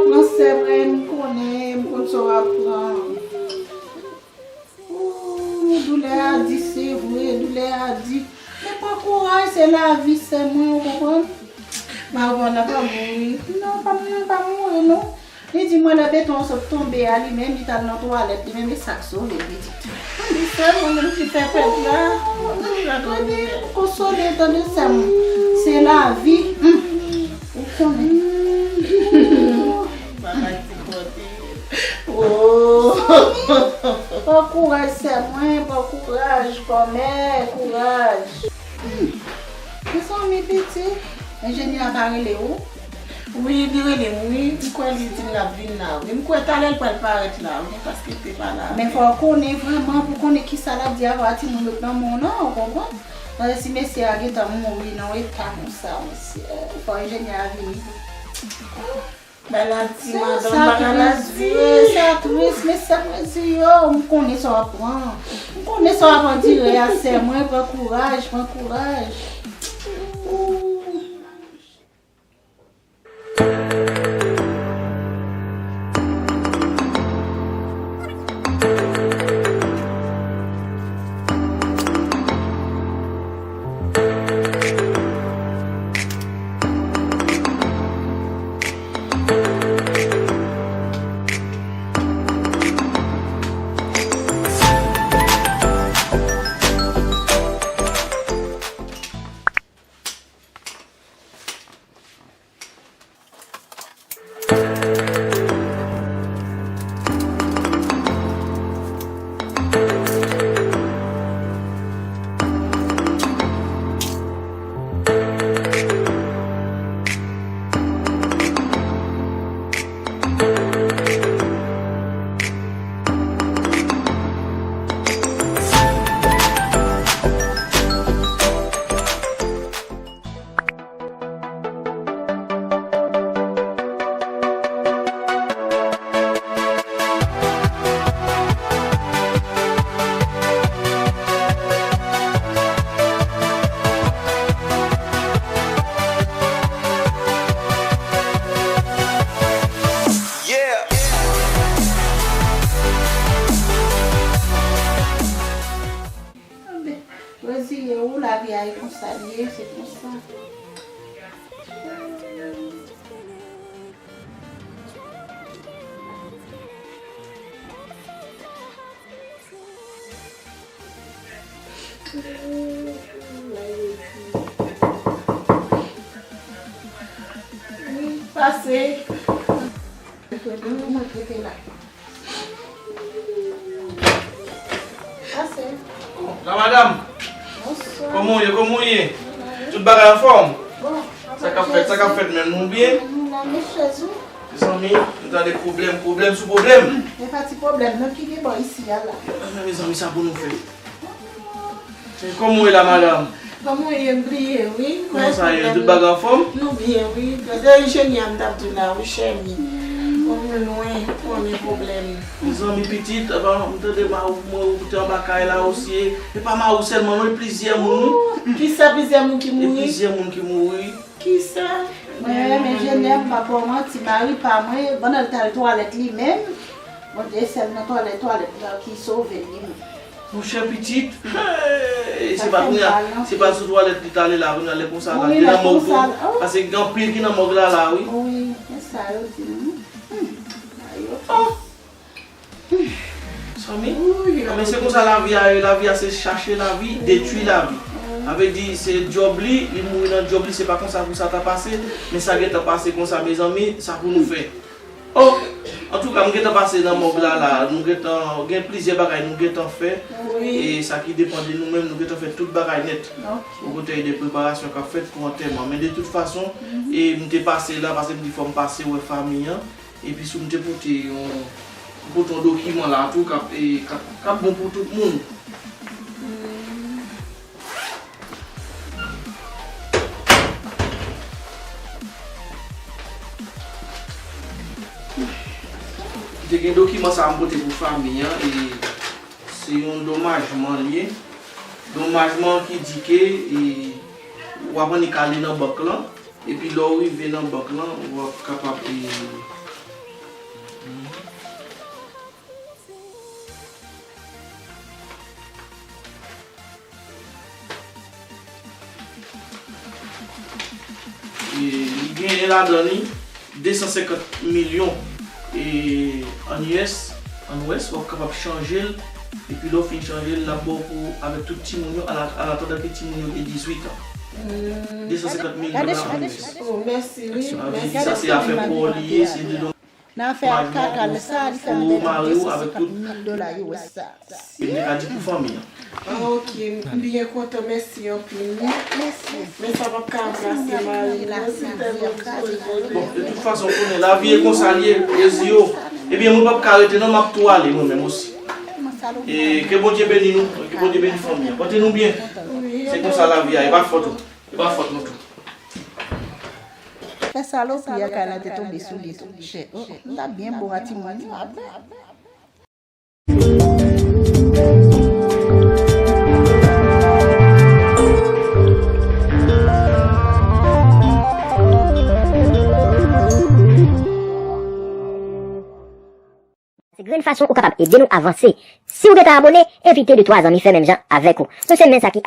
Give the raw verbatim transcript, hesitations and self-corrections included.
Pran sè mwen, m konnen, m konn sa w ap pran. Ooh, doulè a di, se vre, doulè a di. Men pran kouraj, se lavi, sè mwen, ou konprann? Marvana pa mouri. Non, pa mouri, pa mouri, non. Li di mwen lè beton an sot tonbe a, li menm, li t al nan twalèt, li menm, e sa k sove l, pitit. Tande sè mwen, menm ki fè pèp la. Tande, konsole, tande sè mwen. Se lavi. Hum. Ou konnen. Bagay ti kote. Oh. Pran kouraj, sè mwen, pran kouraj, kòmè, kouraj. Hmm. Mezanmi, pitit, enjenyè a pa rele w? Wi, li rele m, wi. M kwè li di m l ap vin la, wi. M kwè talè l pral parèt la, wi, paske l te pa la. Men fò w konnen vrèman pou konnen kisa l ap di avè timoun yo k nan men w nan, ou konprann? Paske si mesye a gentan mouri nan yon eta konsa, mesye, fò enjenyè a vini. Bagay la di, madanm, bagay la di. Sa tris, mesye, mwen di yo, m konnen sa w ap pran. M konnen sa w ap andire a, sè mwen, pran kouraj, pran kouraj. Anben, reziye w, lavi a e konsa l ye, se konsa. Wi, pase. Mwen trete la. Ase. La madanm. Bonswa. Kòman w ye? Kòman w ye? Tout bagay anfòm? Bon. Sa k ap fèt, sa k ap fèt menm, nou byen? Nou la, men chèz ou. Mezanmi, m tande pwoblèm, pwoblèm sou pwoblèm. E pa ti pwoblèm non ki gen bò isi a la. Mezanmi, sa pou nou fè? Kòman w ye la, madanm? Kòman w ye? M bliye, wi. Kòman sa ye? Tout bagay anfòm? Nou byen, wi. Gade enjenyè a m t ap di w la, wi, chèmi. Kòm ou lwen, ou konnen pwoblèm. Mezanmi, pitit, apa, m tande mari w mouri, ou te anba kay la osi. E pa mari w sèlman, non, e plizyè moun, wi. Kisa, plizyè moun ki mouri? E plizyè moun ki mouri. Kisa? Mwen menm, enjenyè, m pa ba w manti, mari pa mwen, pandan l t al twalèt li menm, Bondye sèl nan twalèt, twalèt la ki sove l li menm. Monchè pitit, hey, se pa kounye a, se pa sou twalèt li t ale la, kounye a lè konsa la, li nan mòg tou. Paske gen anpil ki nan mòg la la, wi. Wi, se sa yo di m. Hmm. Zanmi, men se konsa lavi a ye, lavi a se chache lavi, detwi lavi. Sa vle di se djòb li, li mouri nan djòb li, se pa konsa pou sa ta pase, men sa gentan pase konsa, mezanmi, sa pou nou fè. Oh! Antouka, m gentan pase nan mòg la, la, nou gentan, gen plizyè bagay nou gentan fè, e sa ki depann de nou menm, nou gentan fè tout bagay nèt. Bon, kote de preparasyon k ap fèt pou antèman, men de tout fason, e m te pase la, paske m di fò m pase wè fanmi an. Epi si w m te pote yon, m pote yon dokiman la tou k ap, e, k ap, k ap bon pou tout moun. M te gen dokiman sa a m pote pou fanmi an, e se yon domajman l ye. Domajman ki di ke, e, w ap annik ale nan bank lan. Epi lè w rive nan bank lan, w ap kapab, e, Ladan li, de san senkant milyon, e, ann U S, ann U S, w ap kapab chanje l, epi lè w fin chanje l, l ap ba w pou, avèk tout timoun yo, ala, alatandan ke timoun yo gen dizuit an. De san senkant milyon dola ann U S. Oh, mèsi, wi. Sa vle di, sa se afè pa w li ye, se de Nan afè ak kaka, sa li fè m pèdi de san senkant mil dola U S sa. E m te ka di pou fanmi an. Ah, ok, m byen kontan, mèsi anpil. Mèsi. Men sa p ap ka ranplase mari m, non, si l tèlman bezwen l. Bon, de tout fason, w konnen, lavi e konsa l ye, Jezi o. Ebyen, mwen p ap ka rete, non, m ap tou ale, mwen menm osi. E ke Bondye beni nou, ke Bondye beni fanmi an. Pote nou byen. Se konsa lavi a, e pa fòt ou. E pa fòt nou tou. Fè salopi a ka nan te tonbe sou li tou. Chè. Oh, m ta byen bon a timoun. Se grenn fason ou kapab ede nou avanse. Si w gentan abone, envite de twa zanmi fè menm jan avèk ou. Nou se men sa ki